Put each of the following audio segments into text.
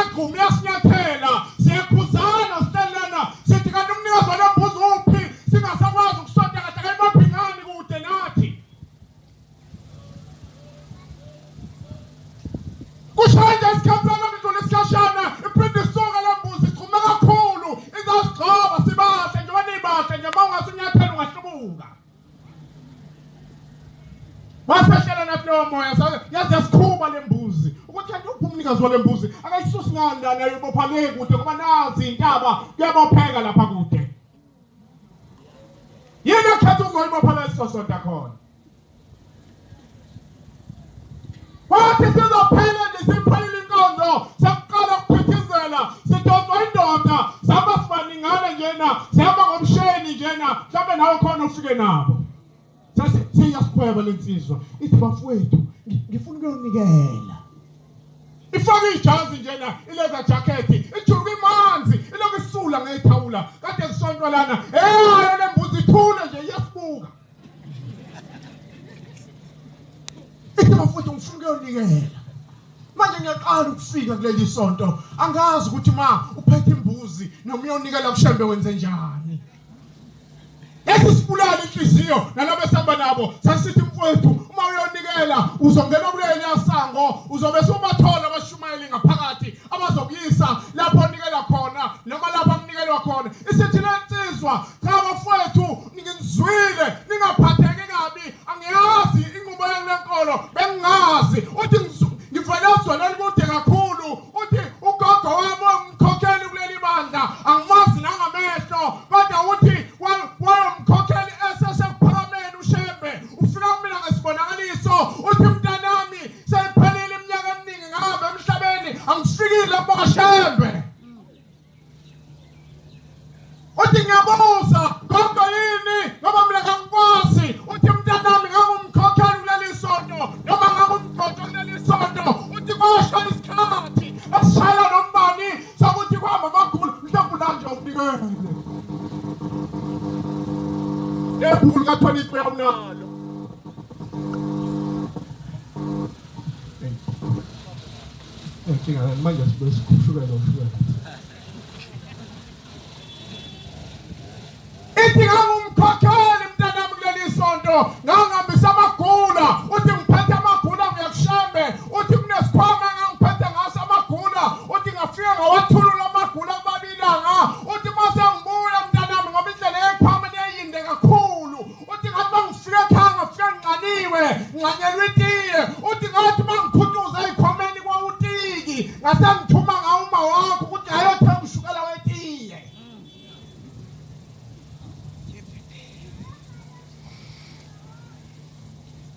Iyagxuma iyasinyathela, siyakhuzana sihlelana sithi kanti umnikazi wale mbuzi uphi singasakwazi ukusonta kahle akayibophi ngani kude nathi. Kushaya nje isikhathi kudlula isikhashana iphinde isuke le mbuzi igxume kakhulu izasigxoba sibahle njengoba nibahle nje uma ungasunyathela ungahlubuka. Wasehlela nathi lowo moya yaze yasikhuba le mbuzi ukuthi kanti uphi umnikazi wale mbuzi akayisusi ngani lana ayobopha le kude ngoba nazi intaba kuyabopheka lapha kude. Yini ekhetha ukuzoyibopha la sisosonta khona? Kwathi sizophela nje siphelile inkonzo sekuqala ukuphithizela sidonswa indoda sihamba sibaningana njena sihamba ngomsheni njena mhlawumbe nawe khona ufike nabo sesiyasikhweba le nsizwa ithi bafowethu ngifuna ukuyonikela ifake ijazi njena ileather jacket ijuluka imanzi ilokhu isula ngethawula kade kusontwa lana eyayo le mbuzi ithule nje iyasibuka Ithi bafowethu ngifuna ukuyonikela. Manje ngiyaqala ukufika kuleli sonto. Angazi ukuthi ma uphethe imbuzi noma uyonikela kuShembe wenze njani. Lesi sibulala inhliziyo nalabo esihamba nabo sasithi mfowethu uma uyonikela uzongena kuleli yasango uzobe subathola abashumayeli ngaphakathi abazokuyisa lapho onikela khona noma lapho kunikelwa khona isithi lensizwa cha bafowethu Ngizwile ningaphatheki kabi angiyazi inqubo yalenkolo bengingazi uthi ngivele ezweni elikude kakhulu uthi ugogo wami umkhokheli kuleli bandla angimazi nangamehlo kodwa uthi wayomkhokheli esesekuphakameni uShembe ufika kumina ngesibonakaliso uthi mntanami seyiphelile iminyaka eminingi ngihamba emhlabeni angifikile kubokaShembe. Uthi ngiyabuza gogo yini ngoba mina kangikwazi. Uthi mntanami ngangumkhokheli kuleli sonto noma ngangumgoqo kuleli sonto. Uthi kwasho isikhathi esishayela nombani sokuthi kuhamba amagulo mhlawumbe ulanje unikele. Ebhuku lika-23 awunalo. Inkinga manje sibe sikhushukela ushukela. Ithi ngangumkhokheli mntanami kuleli sonto, ngangihambisa amagula, uthi ngiphethe amagula ngiyakushembe, uthi kunesikhwama engangiphethe ngaso amagula, uthi ngafika ngawathulula amagula kubabilanga, uthi mase ngibuya mntanami ngoba indlela yekhwama yayinde kakhulu, uthi ngathi mangifika ekhaya ngafika nginxaniwe, nginxanyelwe itiye, uthi ngathi mangikhuthuza ezikhwameni kwawutiki, ngase ngithuma ngawo uma wakho ukuthi ayothenga ushukela wetiye.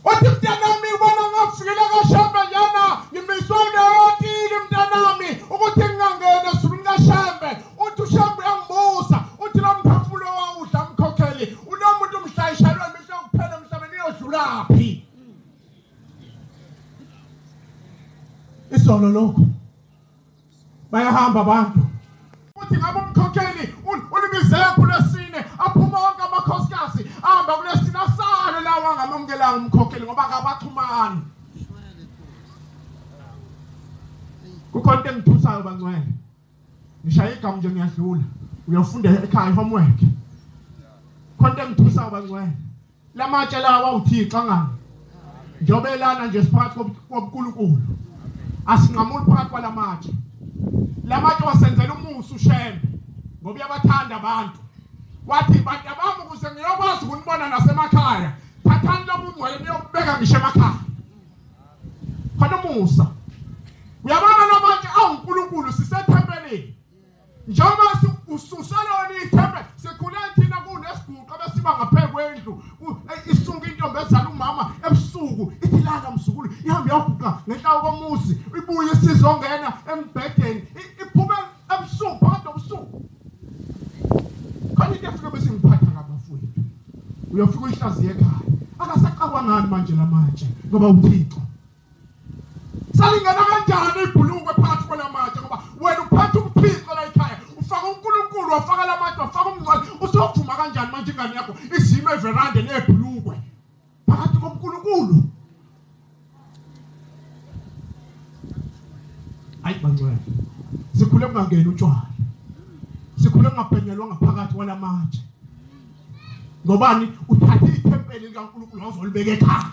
Uthi mntanami ubona ngafikela kaShembe njena ngimiswe leyotiki mntanami ukuthi ngingangena esulwini kaShembe. Uthi uShembe uyangibusa uthi lo mphefumulo wawudla mkhokheli unomuntu mhlayishelwe imihla yokuphela emhlabeni uyodlulaphi. Izolo lokhu bayahamba abantu uthi ngabe umkhokheli ulibizele kulesine aphuma wonke amakhosikazi ahamba kulesine asale lawo angamukelanga umkhokheli ngoba akabaxhumani kukhona into engithusayo bangcwele ngishaya igama nje ngiyadlula uyofunda ekhaya homework khona into engithusayo bangcwele Lamatshe lawa uThixo angani. Njengoba elana nje siphakathi kobuNkulunkulu. Asinqamuli phakathi kwalamatshe. Lamatshe wasenzela umusa uShembe ngoba uyabathanda abantu. Wathi bantu abami ukuze ngiyokwazi ukunibona nasemakhaya, thathani lobu ngcwele niyokubeka ngisho emakhaya. Khona umusa. Uyabona lamatshe awuNkulunkulu sisethempelini. Njengoba ususa lona ithembe sikhule thina kunesiguqo abesiba ngaphe kwendlu isuke intombi ezala umama ebusuku ithi lala mzukulu ihambe iyoguqa ngenhlawo komuzi ibuye isizongena embhedeni iphume ebusuku phakathi nobusuku khona into efike bese ngiphatha ngabafowethu uyofika uyihlaziye ekhaya akasaqakwa ngani manje lamatshe ngoba uThixo Salingena kanjani ibhulukwe phakathi kwalamatshe ngoba wena uphatha ubuthixo la ekhaya ufaka uNkulunkulu wafaka lamatshe wafaka umngcwele usovuma kanjani manje ingane yakho izime everande nebhulukwe phakathi kobuNkulunkulu ayi bangcwele. Sikhule kungangeni utshwala. Sikhule kungabhenyelwa ngaphakathi kwalamatshe. Ngobani uthathe ithempeli likaNkulunkulu wazolibeka ekhaya.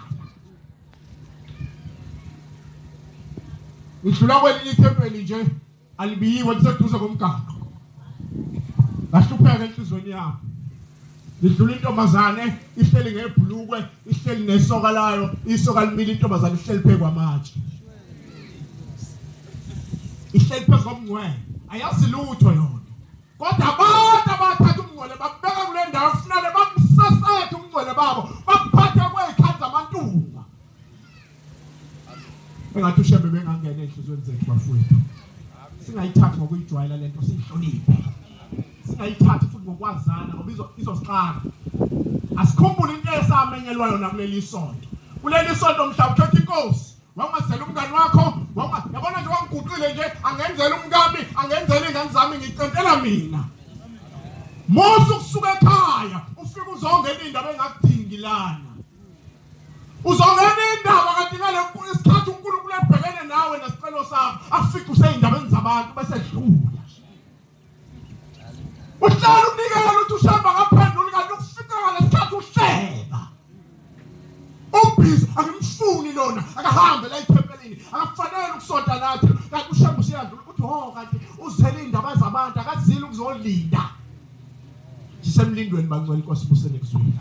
Ngidlula kwelinye ithempeli nje alibiyiwe liseduze komgaqo. Ngahlupheka enhlizweni yami. Ngidlula intombazane ihleli ngebhulukwe, ihleli nesoka layo, isoka limile intombazane ihleli phezu kwamatshe. Ihleli phezu komngcwele, ayazi lutho yona. Kodwa abantu abathatha umngcwele bakubeka kule ndawo kufunele bakusesethe umngcwele babo, bakuphathe kwezikhathi zamantunga. Engathi uShembe bengangena ezinhlizweni zethu bafowethu. Singayithathi ngokuyijwayela lento siyihloniphe. Singayithathi futhi ngokwazana ngoba izosixaka. Asikhumbule into esamenyelwa yona kuleli sonto. Kuleli sonto mhla ukhetha inkosi wangazela umngani wakho wanga yabona nje wangiguqile nje angenzela umkami angenzela ingane zami ngicentela mina. Musa ukusuka ekhaya ufike uzongena indaba engakudingi lana. Uzongena indaba kanti ngale isikhathi uNkulunkulu ebhekene nawe nesicelo sakho akufice useyindabeni zabantu bese dlula. Uhlala unikela ukuthi ushamba ngaphenduli kanti ukufica ngalesikhathi uhleba. Ubhizi akimfuni lona akahambe la ethempelini akafanele ukusonta nathi kanti ushamba useyadlula uthi ho kanti uzele indaba zabantu akazile ukuzolinda. Sisemlindweni bangcwele inkosi busene kuzwile.